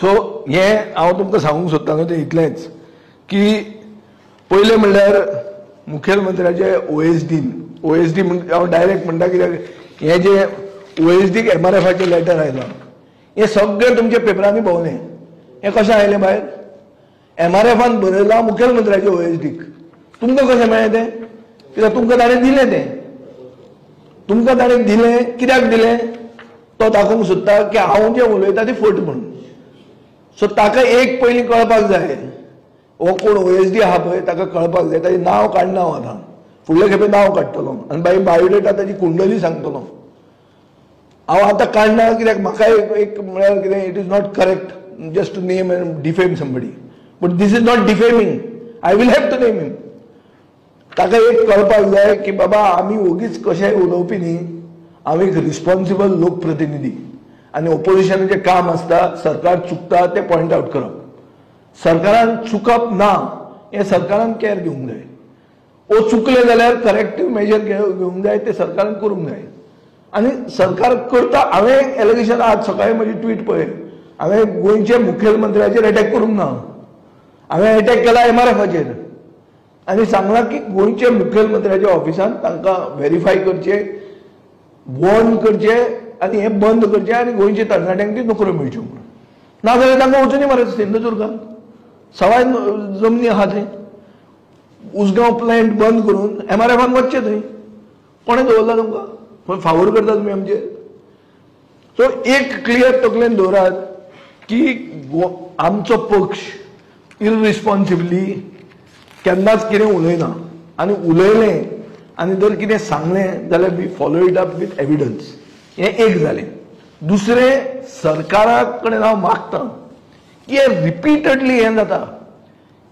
So हें हांव तुमकां सांगूंक सोदता न्हू तें इतलेंच की पयलें म्हणल्यार मुखेलमंत्र्याचे ओएसडीन, ओएसडी हांव डायरेक्ट म्हणटा कित्याक हें जें ओएसडीक एमआरएफाचें लेटर आयलां हें सगळें तुमच्या पेपरांनी भोंवलें. हें कशें आयलें भायर? एमआरएफान बरयलां मुखेलमंत्र्याचे ओएसडीक. तुमकां कशें मेळ्ळें तें? कित्याक तुमकां ताणें दिलें तें, तुमकां ताणें दिलें. कित्याक दिलें? तो दाखोवंक सोदता की हांव जें उलयता ती फट म्हणून. सो ताका एक पयलीं कळपाक जाय, हो कोण ओएसडी आहा पळय ताका कळपाक जाय. ताजें नांव काडना हांव आतां, फुडले खेपे नांव काडटलो आनी बाई बायोडेटा ताजी कुंडली सांगतलो. हांव आतां काडना कित्याक म्हाका एक म्हळ्यार कितें, it is not correct just to name and defame somebody, but this is not defaming, I will have to name him. ताका एक कळपाक जाय की बाबा आमी ओगीच कशें उलोवपी न्ही, आमी एक रिस्पॉन्सिबल लोकप्रतिनिधी आनी ओपोजिशनाचें काम आसता सरकार चुकता तें पॉयंट आवट करप. सरकारान चुकप ना हें सरकारान कॅर घेवंक जाय. ओ चुकलें जाल्यार करेक्टीव मेजर घेवंक जाय, तें सरकारान करूंक जाय आनी सरकार करता. हांवें एलिगेशन आज सकाळीं म्हजी ट्वीट पळय, हांवें गोंयच्या मुखेलमंत्र्याचेर एटॅक करूंक ना, हांवें एटॅक केला एमआरएफाचेर आनी सांगलां की गोंयच्या मुखेलमंत्र्याच्या ऑफिसान तांकां व्हेरीफाय करचें, वॉर्न करचें आनी हें बंद करचें आनी गोंयच्या तरणाट्यांक ती नोकऱ्यो मेळच्यो म्हणून. नाजाल्यार तांकां वचुनी मरे सिंधुदुर्गान, सवाय जमनी आहा थंय. उसगांव प्लॅन्ट बंद करून एमआरएफान वचचें थंय. कोणें दवरला तुमकां? खंय फावोर करता तुमी आमचेर? सो एक क्लियर तकलेन दवरात की आमचो पक्ष इररिस्पॉन्सिबली केन्नाच कितें उलयना आनी उलयलें आनी जर कितें सांगलें जाल्यार we follow it up with evidence. हें एक जालें. दुसरें, सरकारा कडेन हांव मागतां की हें रिपीटडली हें जाता,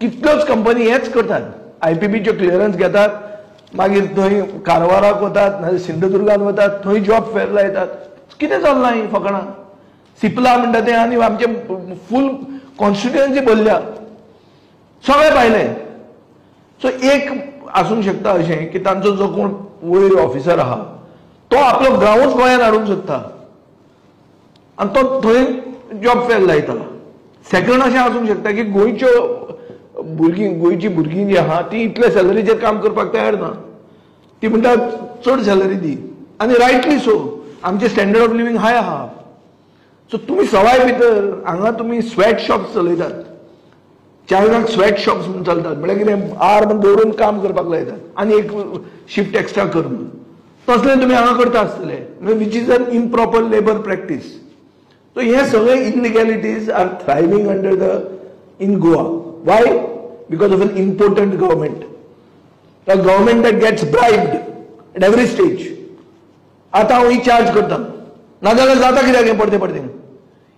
कितल्योच कंपनी हेंच करतात, आयपीबीच्यो क्लियरन्स घेतात, मागीर थंय कारवाराक वतात नाजाल्यार सिंधुदुर्गान वतात, थंय जॉब फेर लायतात. कितें चल्लां हीं फकणां? सिपला म्हणटा तें आनी आमचे फूल कॉन्स्टिट्युएन्सी भरल्या, सगळें भायलें. सो एक आसूंक शकता अशें की तांचो जो कोण वयर ऑफिसर आहा तो आपलो गांवूच गोंयांत हाडूंक सोदता आनी तो थंय जॉब फेर लायता. सेकंड अशें आसूंक शकता की गोंयच्यो भुरगीं, गोंयची भुरगीं जी आहा ती इतले सॅलरीचेर काम करपाक तयार ना, ती म्हणटा चड सॅलरी दी, आनी रायटली सो, आमचें स्टँडर्ड ऑफ लिवींग हाय आहा. सो तुमी सवाय भितर हांगा तुमी स्वेट शॉप्स चलयतात, चायनाक स्वेट शॉप्स म्हूण चलतात, म्हळ्यार कितें आर्म दवरून काम करपाक लायतात आनी एक शिफ्ट एक्स्ट्रा कर म्हणून. तसलें तुमी हांगा करता आसतले, which is an improper labour practice. So हे सगळे illegalities are thriving under the in Goa. Why? Because of an impotent government, a government that gets bribed at every stage. आतां हांव ही चार्ज करता, नाजाल्यार जाता कित्याक हें परतें परतें?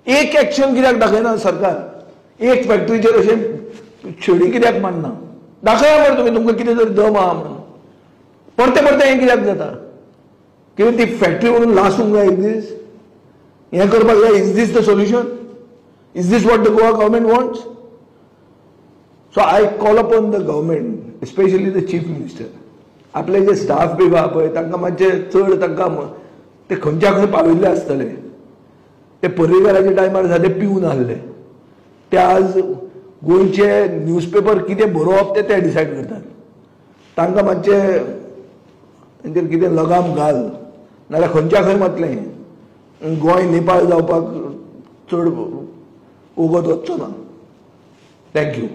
एक एक्शन कित्याक दाखयना सरकार? एक फॅक्टरीचेर अशें छेडी कित्याक मारना? दाखया मरे तुमी, तुमकां कितें तरी दम आहा म्हणून. परतें परतें हें कित्याक जाता? कितें ती फॅक्टरी म्हणून लासूंक जाय एक दीस? हें करपाक जाय? Is this the solution? Is this what the Goa government wants? So I call upon the government, especially the chief minister, आपले जे स्टाफ बी आहा पळय तांकां मातशें चड तांकां ते खंयच्या खंय पाविल्ले आसतले. ते पर्रीकाराच्या टायमार सादे पिवन आहले, ते आज गोंयचे न्यूजपेपर कितें बरोवप ते ते डिसायड करतात. तांकां मातशें तांचेर कितें लगाम घाल, नाजाल्यार खंयच्या खंय वतलें. गोंय नेपाळ जावपाक चड वगत वचचो ना. Thank you.